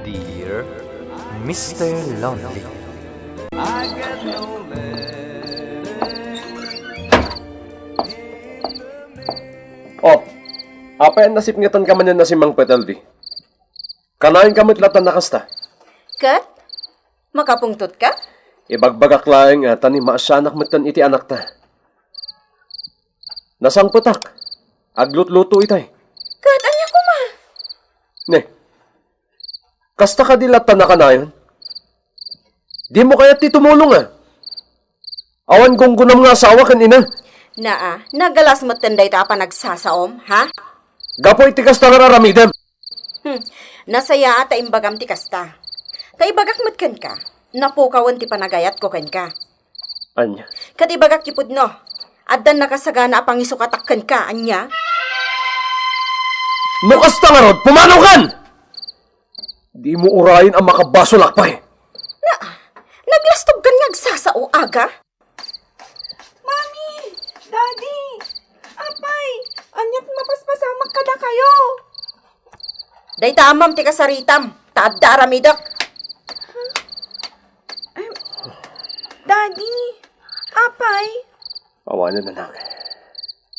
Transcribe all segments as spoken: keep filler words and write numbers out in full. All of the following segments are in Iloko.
Dear Mister Lonely. Oh, apay a nasipngetanka manen a simmangpet, L V? Kanayon ka met latta a kasta. Ket? Makapungtot ka? Ibagbagak laeng a ta ni maasianak metten iti anakta. Nasangpetak. Aglutluto itay. Ket ania koma? Ne. Kasta kadi latta a kanayon? Dimo kayat ti tumulong a? Awan gunggonam nga asawa ken ina. Naa, nagalas metten dayta a panagsasaom, ha? Gapu iti kasta nga aramidem. Hmm, nasayaat ta imbagam ti kasta. Ta ibagak met kenka, napukawen ti panagayatko kenka. Ania? Ket ibagak ti pudno, addan nakasagana a pangisukatak kenka, ania? No kasta ngarud, pumanaw kan! Dimo urayen a makabasolak pay. Na, naglastog kan nga agsasao, aga? Mami! Daddy! Apay! Aniat mapaspasamak kadakayo? Dayta amam ti kasaritam, ta adda aramidek. Em, Daddy! Apay! Awanen, anak.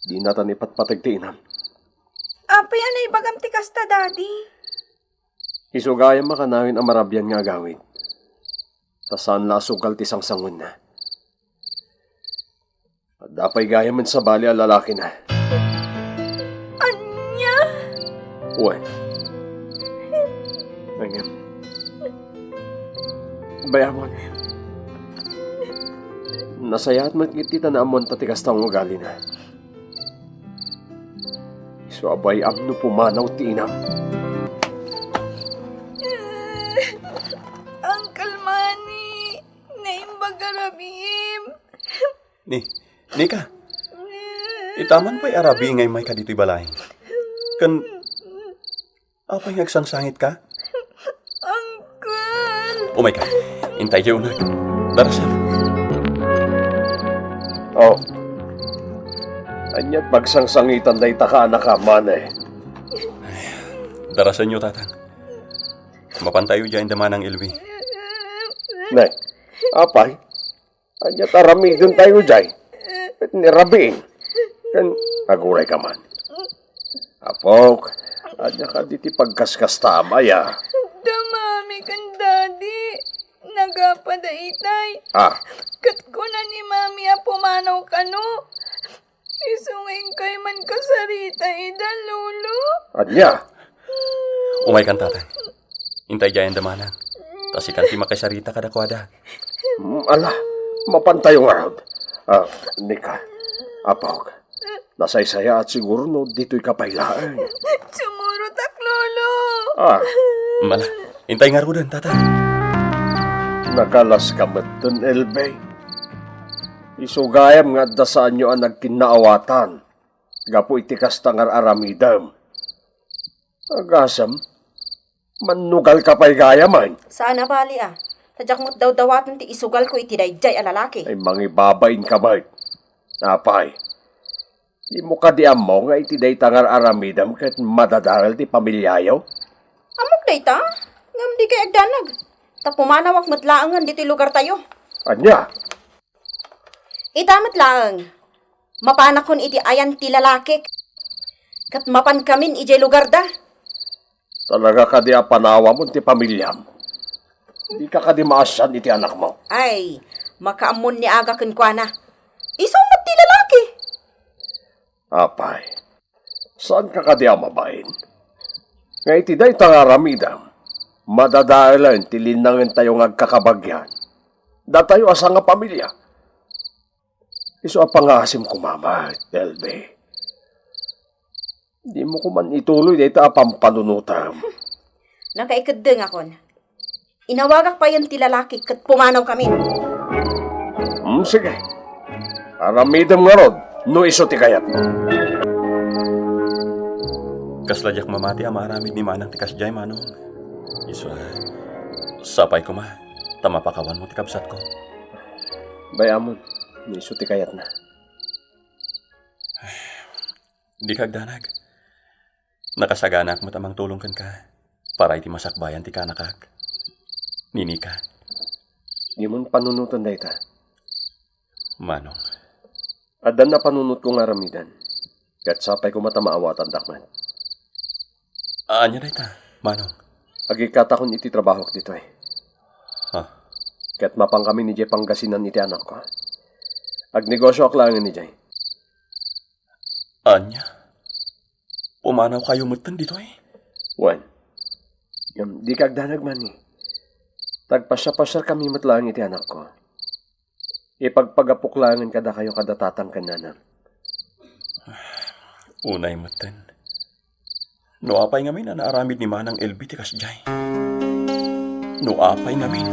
Dinatan ipatpateg ti inam. Apay a naibagam ti kasta, Daddy? Isu gayam a kanayon a marabian nga agawid. Ta saan la a sugal ti sangsanguenna. Adda pay gayamen sabali a lalakina. Ania? Wen. Ngem, bay-amon. Nasayaat met iti ta naammoanta ti kasta nga ugalina. Isu a bay-am no pumanaw ti inam. Uncle Manny, naimbag a rabiim. Ni, Nika, ita man pay a rabii nga immay ka ditoy balay. Ken, apay nga agsangsangitka? Uncle! Umayka, intay diay uneg. Darasem. Oh. Aniat pagsangsangitan dayta kaanakam, Manny? Darasenyo, Tatang. Mapantayo diay ida Manang Elvi. Ne, apay? Aniat aramidentayo diay? Ket ni rabiim. Ken aguray ka man. Apok, ania kadi ti pagkaskastam, aya? Da Mami ken Daddy, nagapada itay. Ah. Ket kuna ni Mami a pumanaw kano. Isu nga inkay man kasarita ida, Lolo. Ania? Umaykan, Tatang. Intay diay ida Manang. Ta sikan ti makisarita kadakuada. Mm, ala, mapantayo ngarud. Ah, Nika, apok. Nasaysayaat siguro no ditoyka pay laeng. Sumurotak, Lolo. Ah. Mala, intay ngaruden, Tatang. Nagalas ka metten, Elvi. Isu gayam nga adda saanyo a nagkinnaawatan gapu iti kasta nga ar-aramidem. Agasem, mannugalka pay gayamen. Saan a bali a. Ta diak met dawdawaten ti isugalko iti daydiay a lalaki. Ay, mangibabainka met. Apay, dimo kadi ammo nga iti dayta nga ar-aramidem ket madadael ti pamiliayo? Ammok dayta, ngem dikay agdanag. Ta pumanawak met laengen ditoy lugartayo. Ania? Ita met laeng, mapanakon iti ayan ti lalakik, ket mapankamin idiay lugarda. Talaga kadi a panawamon ti pamiliam? Dika kadi maasian iti anakmo? Ay, makaammon ni aga kenkuana. Isu met ti lalaki. Apay, saanka kadi a mabain? Nga iti dayta nga aramidem, madadaelen ti linnangentayo nga agkakabagian. Datayo a sangapamilia. Isu a pangaasim koma met, Elvi. Dimo koman ituloy dayta a pampanunotem. Nakaikeddengakon. Inawagak payen ti lalaki ket pumanawkami. Hmm, sige. Aramidem ngarud no isu ti kayatmo. Kasla diak mamati a maaramid ni Manang ti kasdiay, Manong. Isu a, sapay koma ta mapakawanmo ti kabsatko. Bay-amon no isu ti kayatna. Dika agdanag. Nakasaganaak met a mangtulong kenka. Para iti masakbayan ti kaanakak. Ni Nika. Dimon panunoten dayta. Manong. Addan a panunotko nga aramiden. Ket sapay koma ta maawatandak met. Ania dayta, Manong? Agikkatakon iti trabahok ditoy. Ha? Ket mapankami idiay Pangasinan iti anakko. Agnegosioak laengen idiay. Ania? Pumanawkayo metten ditoy? Wen. Ngem dika agdanag, Manny. Tagpasiapasiarkami met laeng iti anakko. Ipagpagapok laengen kadakayo kada tatang ken nanang. Unay metten. No apay ngamin a naaramid ni Manang Elvi ti kasdiay? No apay ngamin?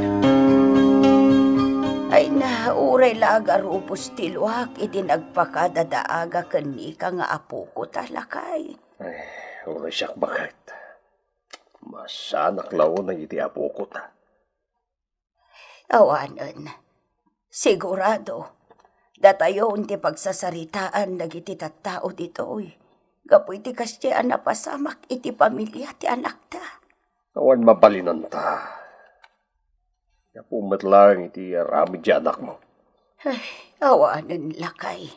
Ay na, uray la agarubos ti luak iti nagpakadadaaga ken Nika nga apoko ta, lakay. Ay, uray siak, baket. Masanak la unay iti apoko ta. Awanen. Sigurado, datayon ti pagsasaritaan dagiti tattao ditoy. Gapu iti kasdiay a napasamak iti pamilia ti anakta. Awan mabalinanta. Gapu met laeng iti aramid ti anakmo. Ay, awanen, lakay.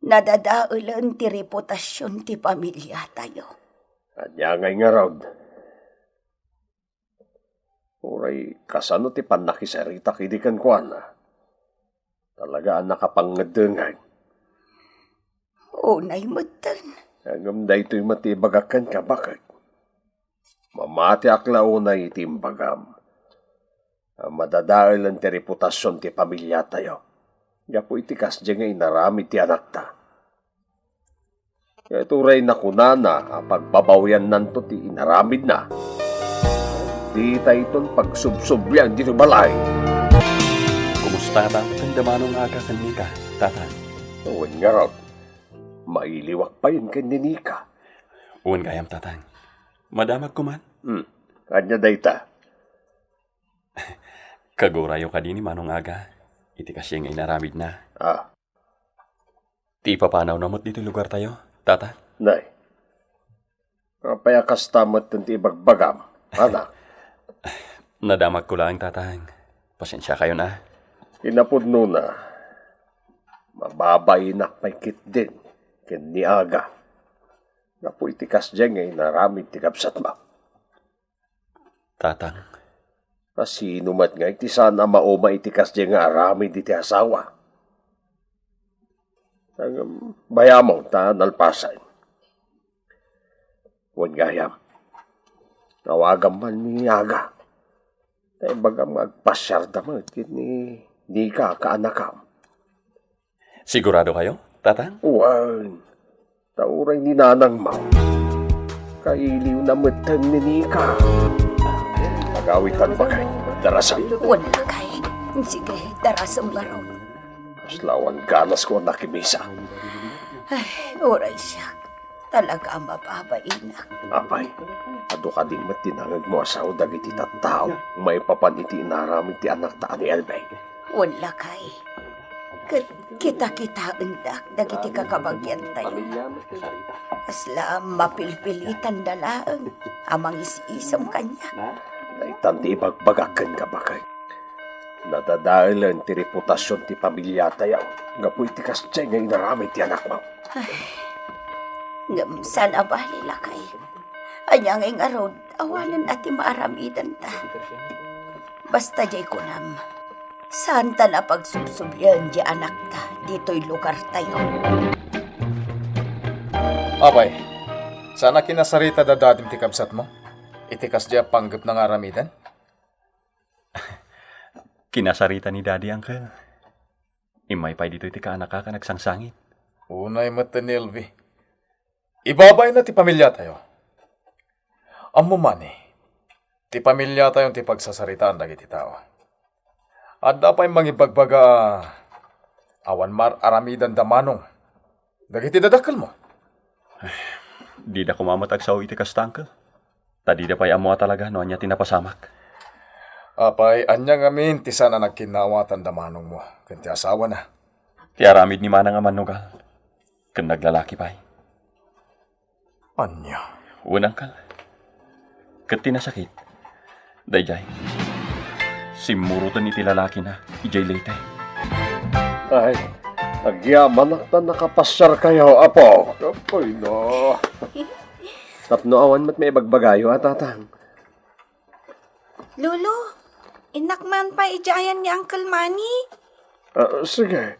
Nadadaelen ti reputasion ti pamiliatayo. Ania ngay ngarud? Uray kasano ti pannakisaritak idi kenkuana? Talaga a nakapangngeddengek. Unay metten. Ngem daytoy met ti ibagak kenka, baket. Mamatiak la unay iti imbagam a madadaelen ti reputasion ti pamiliatayo gapu iti kasdiay nga inaramid ti anakta. Ket uray nakunana a pagbabawiannanto ti inaramidna, ditayton pagsubsublian ditoy balay. Kumusta ngata ken da Manong Aga ken Nika, Tatang? Wen ngarud, mailiwak payen ken ni Nika. Wen gayam, Tatang. Madamagko man. Hmm. Ania dayta? Kagurayo kadi ni Manong Aga iti kasdiay nga inaramidna. Ah. Ti ipapanawna met ditoy lugartayo, Tata? Nay, apay a kasta met ti ibagbagam, anak? Nadamagko laeng, Tatang. Pasensiakayon a. Kinapudnona, mababainak pay ketdin ken ni Aga gapu iti kasdiay nga inaramid ti kabsatmo. Tatang. A sino met ngay ti saan a mauma iti kasdiay nga aramid iti asawa? Ngem, bayamon ta nalpasen. Wen gayam, awagam man ni Aga. Ta ibagam nga agpasiarda met ken ni Nika a kaanakam. Sigurado kayo, Tatang? Wen, ta uray ni nanangmo, kailiwna metten ni Nika. Agawitan, baket, darasem. Wen, lakay. Sige, darasem ngarud. Kasla awan ganasko a nakimisa. Ay, uray siak. Talaga a mababainak. Apay, adu kadi met ti nangegmo a sao dagiti tattao maipapan iti inaramid ti anakta a ni Elvi? Wen, lakay. Ket kita-kitaendak dagiti kakabagiantayo. Kasla mapilpilitanda laeng a mangis-isem kaniak. Daytan ti ibagbagak kenka, baket. Nadadaelen ti reputasion ti pamiliatayo gapu iti kasdiay nga inaramid ti anakmo. Ay, ngem saan a bali, lakay. Ania ngay ngarud, awanen a ti maaramidenta. Basta diay kunam, saanta a pagsubsublien diay anakta ditoy lugartayo. Apay, saan a kinasarita da dadim ti kabsatmo iti kasdiay a panggepna nga aramiden? Kinasarita ni Daddy, Uncle. Immay pay ditoy ti kaanakak a nagsangsangit. Unay met ni Elvi. Ibabayna ti pamiliatayo. Ammom, Manny, ti pamiliatayon ti pagsasaritaan dagiti tao. Adda pay mangibagbaga a awan maar-aramidanda manong dagiti dadakkelmo. Dida koma met agsao iti kasta, Uncle. Ta dida pay ammo a talaga no ania ti napasamak. Apay, ania ngamin ti saan a nagkinnaawatanda manongmo ken ti asawana? Ti aramid ni Manang a mannugal ken naglalaki pay. Ania? Wen, Uncle. Ket ti nasakit, daydiay, simmuroten iti lalakina idiay Leyte. Ay, agyamanak ta nakapasiarkayo, Apo. Apoy, no. Tapno awan met maibagbagayo a, Tatang. Lolo, innak man pay idiay ayan ni Uncle Manny. Ah, sige.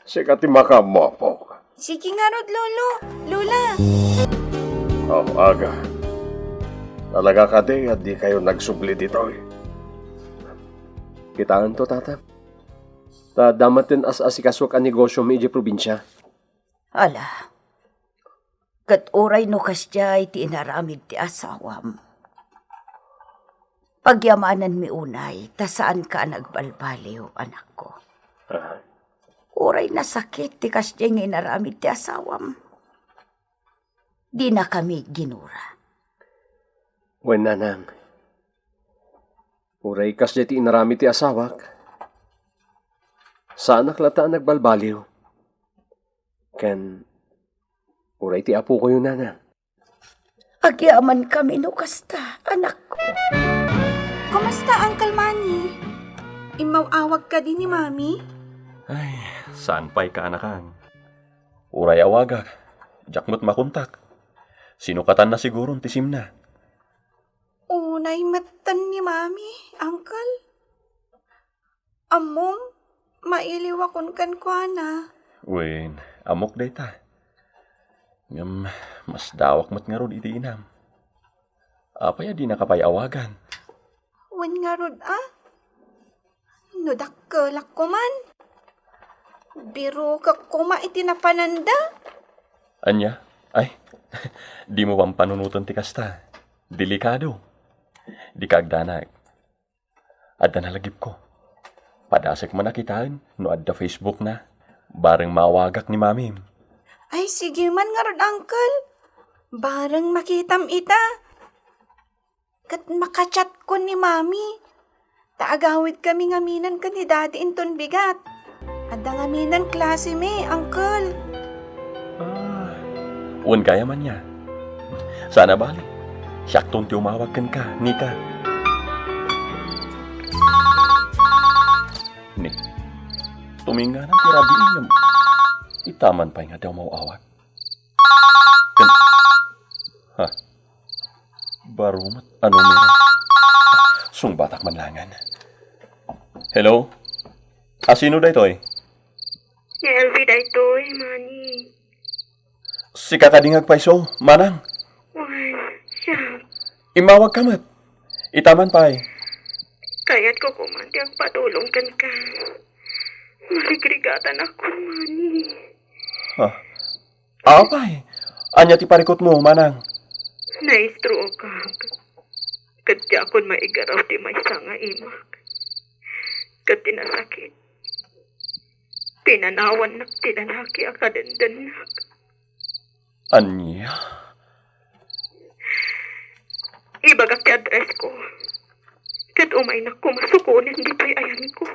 Sika ti makaammo, Apok. Sige ngarud, Lolo. Lola. Oh, aga. Talaga kadi a dikayo nagsubli ditoy? Kitaento, Tata. Ta adda met ti as-asikasuak a negosio mi idiay probinsia. Ala, ket uray no kasdiay ti inaramid ti asawam, pagyamananmi unay ta saanka a nagbalbaliw, anakko. Ah. Uray nasakit ti kasdiay nga inaramid ti asawam, dinakami ginura. Wen, Nanang, uray kasdiay ti inaramid ti asawak, saanak latta a nagbalbaliw. Ken uray ti apokoyo, Nanang. Agyamankami no kasta, anakko. Kumusta, Uncle Manny? Immaw-awag kadi ni Mami? Ay, saan pay, kaanakang. Uray awagak, diak met makontak. Sinukatanna siguron ti SIM-na. Unay metten ni Mami, Uncle. Ammom, mailiwakon kenkuana. Wen, ammok dayta. Ngem, masdawak met ngarud iti inam. Apay a dinaka pay awagan? Wen ngarud a? No dakkelak koman, birukek koma iti napananda. Ania? Ay, dimo pampanunoten ti kasta. Delikado. Dika agdanag. Adda nalagipko. Padasek man a kitaen no adda Facebook-na. Bareng maawagak ni Mamim. Ay, sige man ngarud, Uncle. Bareng makitam ita. Ket maka-chat-ko ni Mami. Ta agawidkami ngamin ken ni Daddy inton bigat. Adda ngamin klasemi, Uncle. Ah, wen gayam ania. Saan a bale, siakton ti umawag kenka, Nika. Ni, tuminganan ti rabii ngem itaman pay nga adda umaw-awag. Ken, ha? Baro met a numero. Sungbatak man laengen. Hello? A, sino daytoy? Ni Elvie daytoy, Manny. Sika kadi nga agpayso, Manang? Wen, siak. Immawagka met. Itaman pay. Kayatko koman ti agpatulong kenka. Marigrigatanakon, Manny. Ha? Apay, ania ti parikutmo, Manang? Naistrokak. Ket diakon maigaraw ti maysa nga imak. Ket ti nasakit, pinanawannak ti lalaki a kadendennak. Ania? Ibagak ti addressko. Ket umaynak koma sukonen ditoy ayanko.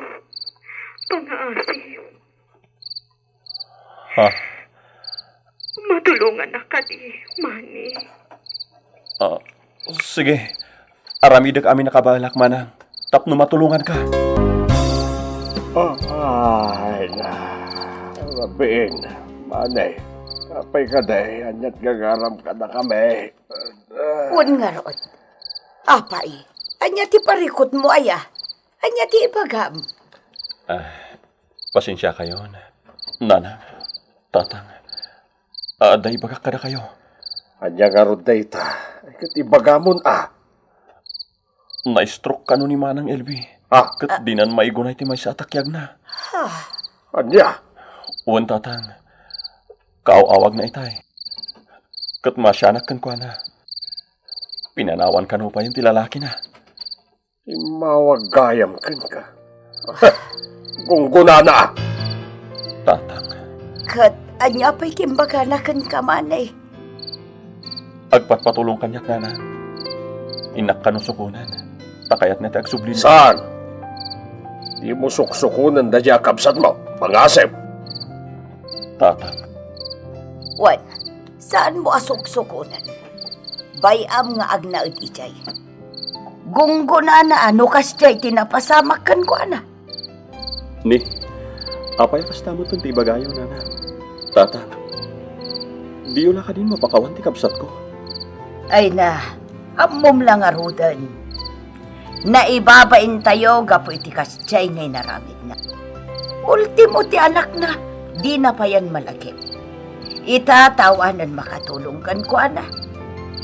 Pangaasi. Ha? Matulongannak kadi, Manny? Ah, sige. Aramidek amin a kabaelak, Manang, tapno matulonganka. Ah, ay, na. Rabiin, Manny. Apay kadi, aniat gagaram kadakami? Ah. Wen ngarud. Apay, ania ti parikutmo aya? Ania ti ibagam? Ah, pasensiakayon, Nanang, Tatang. Adda ibagak kadakayo. Ania ngarud dayta? Ket ibagamon a. Na-stroke kano ni Manang Elvie. Ha? Ket dinan maigunay ti maysa a takiagna. Ha? Ania? Wen, Tatang. Kaaw-awagna itay. Ket maasianak kenkuana. Pinanawan kano payen ti lalakina. Immawag gayam kenka. Gunggonana! Tatang. Ket ania pay ti imbagana kenka, Manny? Agpatpatulong kaniak, Nana. Innak kano sukonen, ta kayatna ti agsublina. Saan? Dimo suksukonen daydiay a kabsatmo, pangasim! Tatang. Wen, saanmo a suksukonen. Bay-am nga agnaed idiay. Gunggonana a no kasdiay ti napasamak kenkuana. Ni, apay a kasta metten ti ibagayo, nana? Tatang, diyo la kadin mapakawan ti kabsatko? Ay na, ammom la ngaruden. Naibabaintayo gapu iti kasdiay nga inaramidna. Ultimo ti anakna, dina payen malagip. Ita, ta awanen makatulong kenkuana,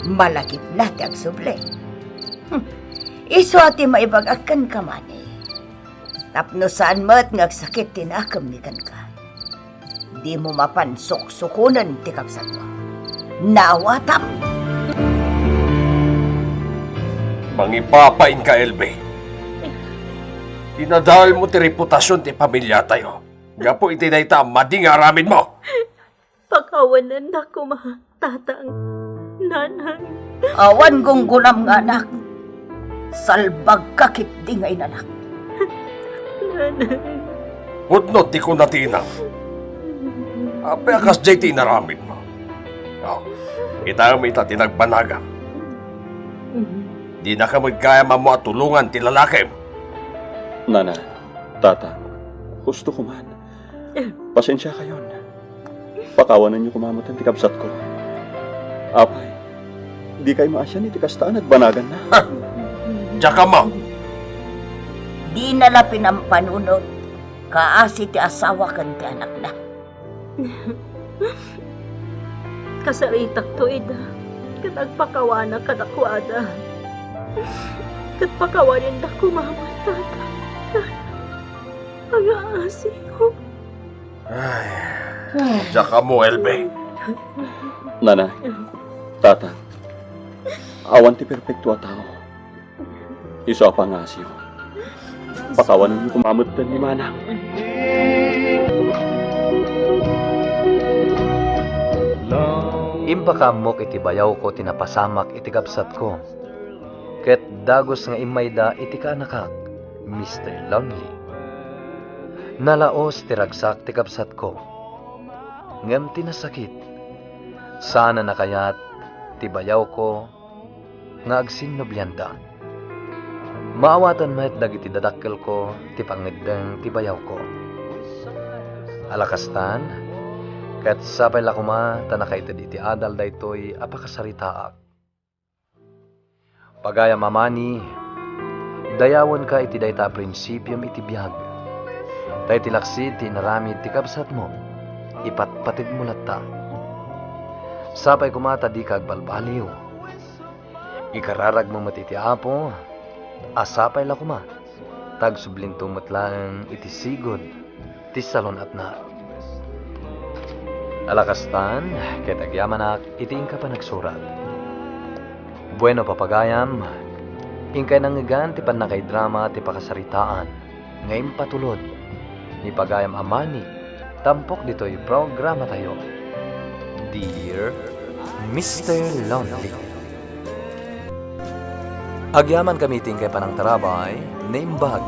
malagipna ti agsubli. Hmm. Isu a ti maibagak kenka, Mani. Tapno saan met nga agsakit ti nakem ni kenka. Dimo mapan suksukonen ti kabsatmo. Naawatam. Mangipapainka, Elbe. Inadaelmo ti reputasion ti pamiliatayo gapu iti dayta a madi nga aramidmo. Pakawanennak koma, tatang, nanang. Awan gunggonam nga anak. Salbagka ketdi nga inanak. Nanang. Pudno ti kuna ti inam. Apay a kasdiay ti inaramidmo? Oh, kitaem ita ti nagbanagam. Dinaka met gayam ammo a tulongan ti lalakim. Nana, tata, husto koman. Pasensiakayon. Pakawanenyo koma metten ti kabsatko. Apay, dikay maasian iti kasta a nagbanaganna? Diak ammo. Dina la pinampanunot, kaasi ti asawa ken ti anakna. Kasaritakto ida, ket agpakawanak kadakuada. Ket pakawanendak koma met, tata. Agaasiko. Ay, diak ammo, Elbe. Nana, tata, awan ti perpekto a tao. Isu a pangaasiyo. Pakawanenyo koma metten ni manang. Impakaammok iti bayawko ti napasamak iti kabsatko, ket dagus nga immayda iti kaanakak, Mister Lonely. Nalaos ti ragsak ti kabsatko, ngem ti nasakit, saan a nakayat ti bayawko nga agsinnublianda. Maawatan met dagiti dadakkelko ti pangngeddeng ti bayawko. Ala kastan, ket sapay la koma ta nakaited iti adal daytoy a pakasaritaak. Pagayam a Mani, dayawenka iti dayta a prinsipiom iti biag. Ta iti laksid ti inaramid ti kabsatmo, ipatpategmo latta. Sapay koma ta dika agbalbaliw. Ikararagmo met iti Apo a sapay la koma ta agsublinto met laeng iti sigud ti salun-atna. Ala kastan, ket agyamanak iti inka panagsurat. Bueno, papagayam, inkay nangngegan ti pannakaidrama ti pakasaritaan nga impatulod ni pagayam a Mani tampok ditoy programatayo, Dear Mister Lonely. Agyamankami iti inkay panangtarabay, naimbag